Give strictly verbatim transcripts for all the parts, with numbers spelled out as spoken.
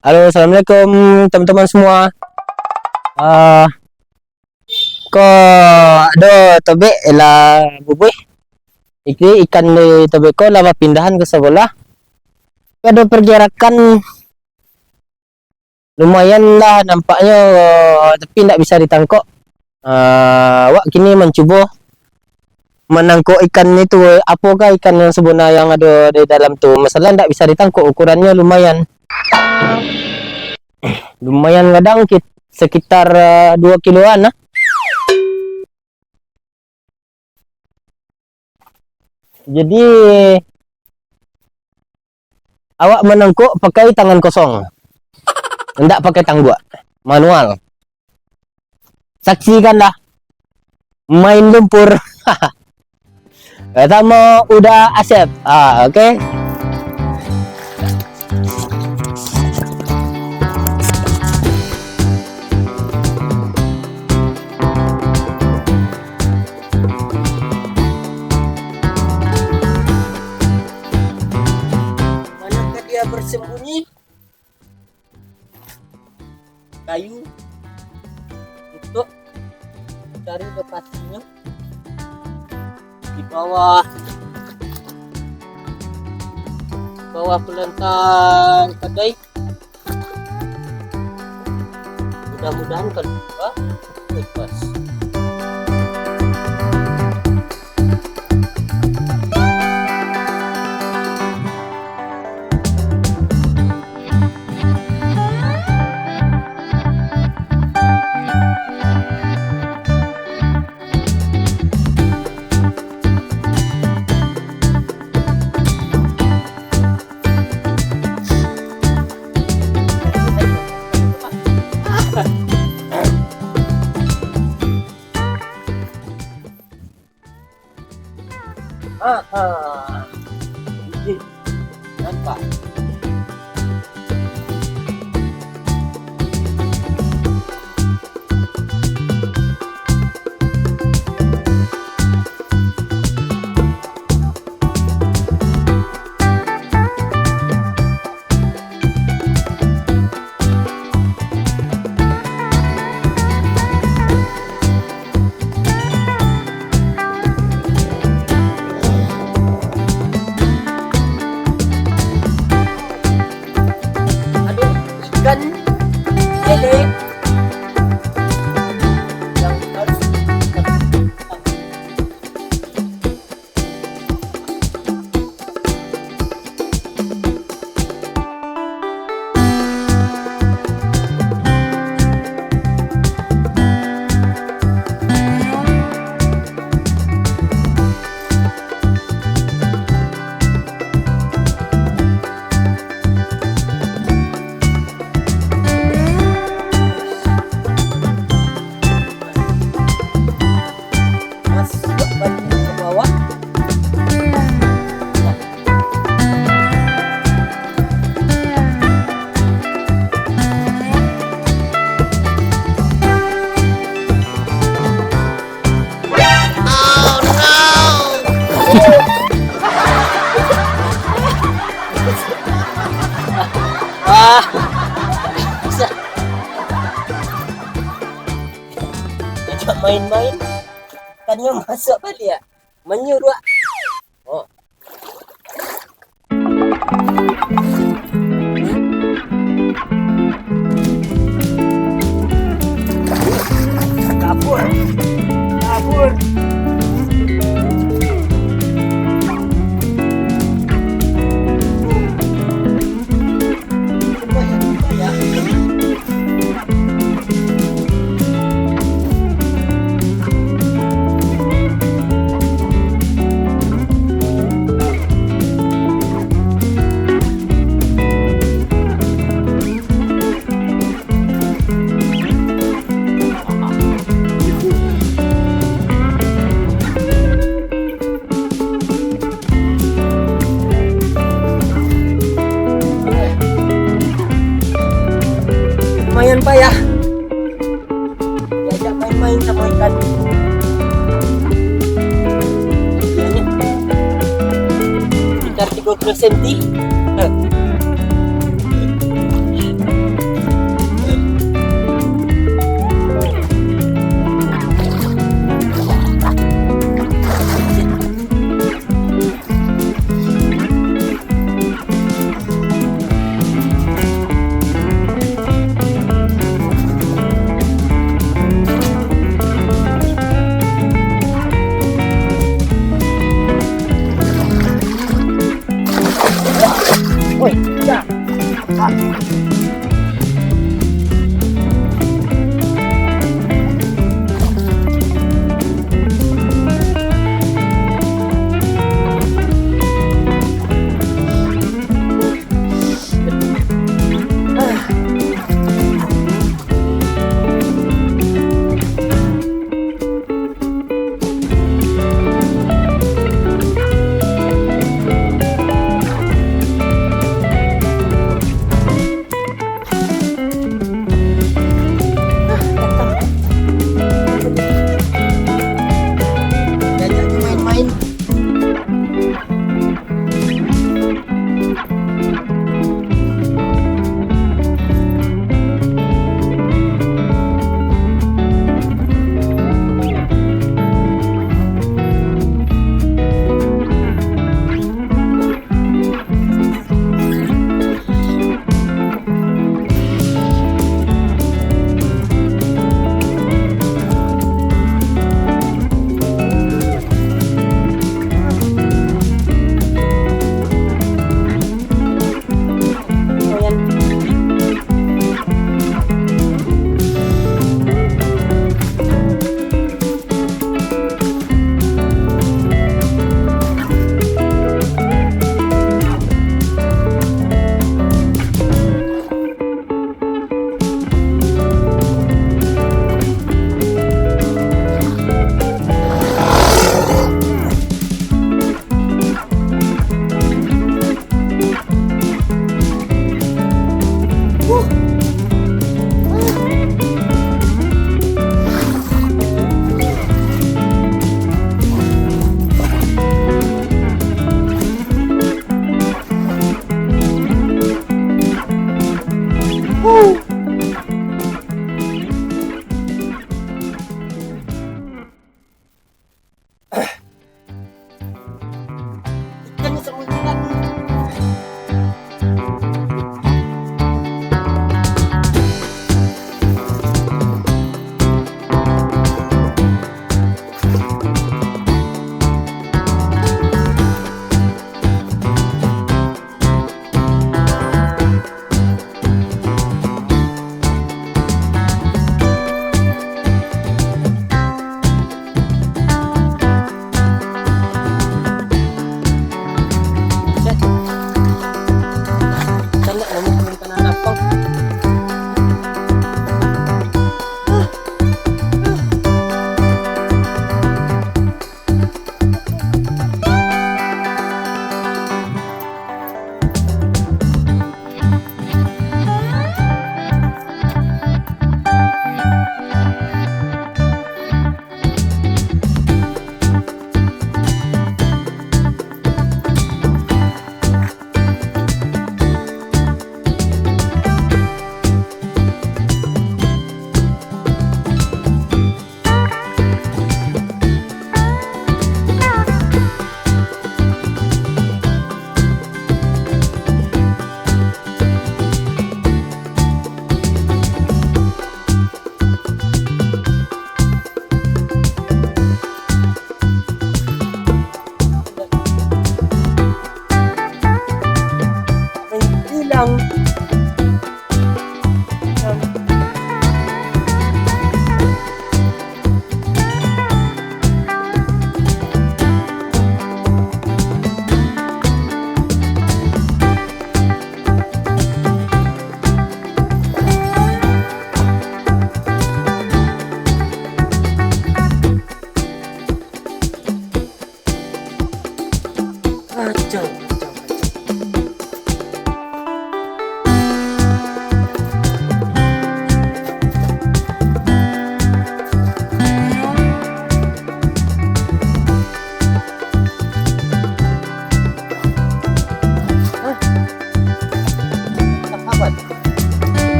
Halo, assalamualaikum teman-teman semua. Ah, ko ado tobek lah bubuih. Iki ikan di tobek ko lah bapindahan ka sabalah. Ado pergerakan lumayan lah nampaknyo, tapi ndak bisa ditangkok. Ah, awak kini mancubo manangkok ikan itu, apokah ikan yang sabana yang ado di dalam tu. Masalah ndak bisa ditangkok, ukurannyo lumayan. Lumayan kadang kit-, sekitar, ah, duo kiloan lah. Jadi, awak manangkok pakai tangan kosong. Ndak pakai tangguak. Manual. Saksikan dah. Main lumpur. Pertama udah Asep. Ah, oke. Manakah dia bersembunyi? Kayu untuk cari lokasinya di bawah, di bawah pelantang kadai. Mudah-mudahan kalau buka, ikhlas. Aha. Ih, nampak. Aduh, ikan lele yang harus Masuk balik ke bawah. Ah. Ajak main-main. Kan nyo masuk baliak. Manyuruak. Oh. Kabur. Kabur. Lumayan payah. Diajak main-main samo ikan. Sekitar tigo puluh senti. Nah.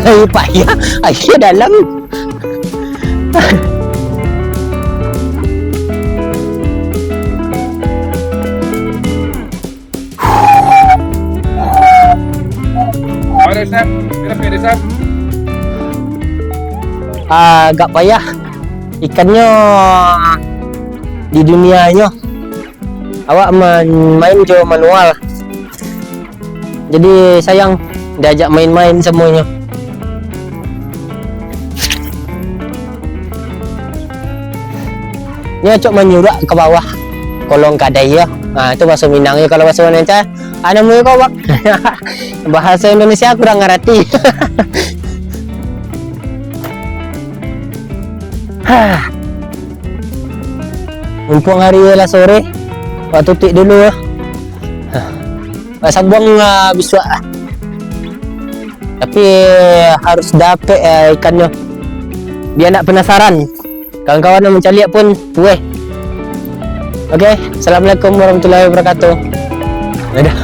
Ayo payah, ayo dalam. Agak payah ikannyo di dunianyo. Awak main, main jo manual. Jadi sayang diajak main-main samonyo. Nyo acok manyuruak ka bawah kolong kadai yo. Ha, itu bahaso Minang yo. Kalau bahaso Indonesia, ah, namonyo ko, Bang. Bahaso Indonesia kurang ngarati. Hah. Mumpung hari lah sore, wak tutuik dulu lah. Hah. Wak sambuang, ah, bisuak lah. Tapi harus dapek, ah, ikannyo. Bia ndak penasaran. Kawan-kawan nan mancaliak pun pueh. Oke, assalamualaikum warahmatullahi wabarakatuh. Dadah.